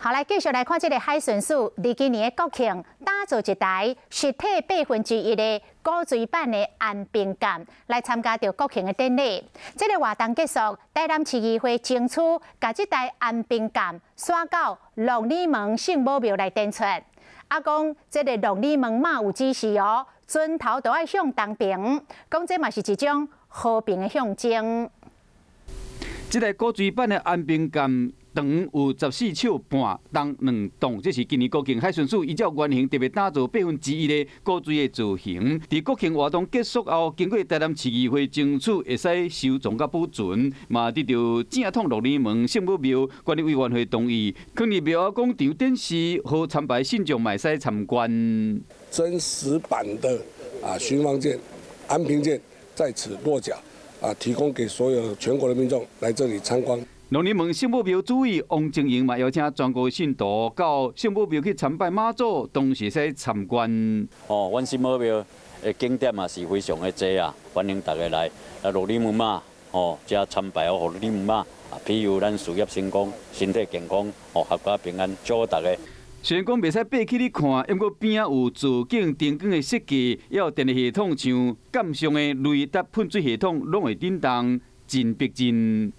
好，來繼續來看這个海巡署，佇今年的國慶打造一台實體1/8的古錐版的安平艦來參加著國慶的典禮。這个活動結束，台南市議會爭取共這台安平艦徙到鹿耳門聖母廟來展出。啊，講這个鹿耳門媽有指示哦，船頭都愛向東爿，講這嘛是一種和平的象徵。這台古錐版的安平艦長有14尺半，重2噸，這是今年國慶海巡署依照原型特別打造1/8的古錐的造型。佇國慶活動結束後，經過台南市議會爭取會使收藏佮保存，嘛得著正統鹿耳門聖母廟管理委員會同意，囥佇廟仔廣場展示，予參拜信眾嘛會使參觀。真實版的巡防艦安平艦在此落腳，提供給所有全國的民眾來這裡參觀。鹿耳門聖母廟主委王正榮嘛邀請全國信徒到聖母廟去參拜媽祖，同時使參觀。哦，阮聖母廟的景點嘛是非常的濟啊，歡迎大家來。啊，鹿耳門媽，哦，遮參拜哦，予鹿耳門媽啊，庇佑咱事業成功，身體健康，哦，闔家平安，祝福大家。雖然講袂使爬起去看，毋過邊仔有造景燈光的設計，抑有電力系統，像艦上的雷達噴水系統，攏會振動，真逼真。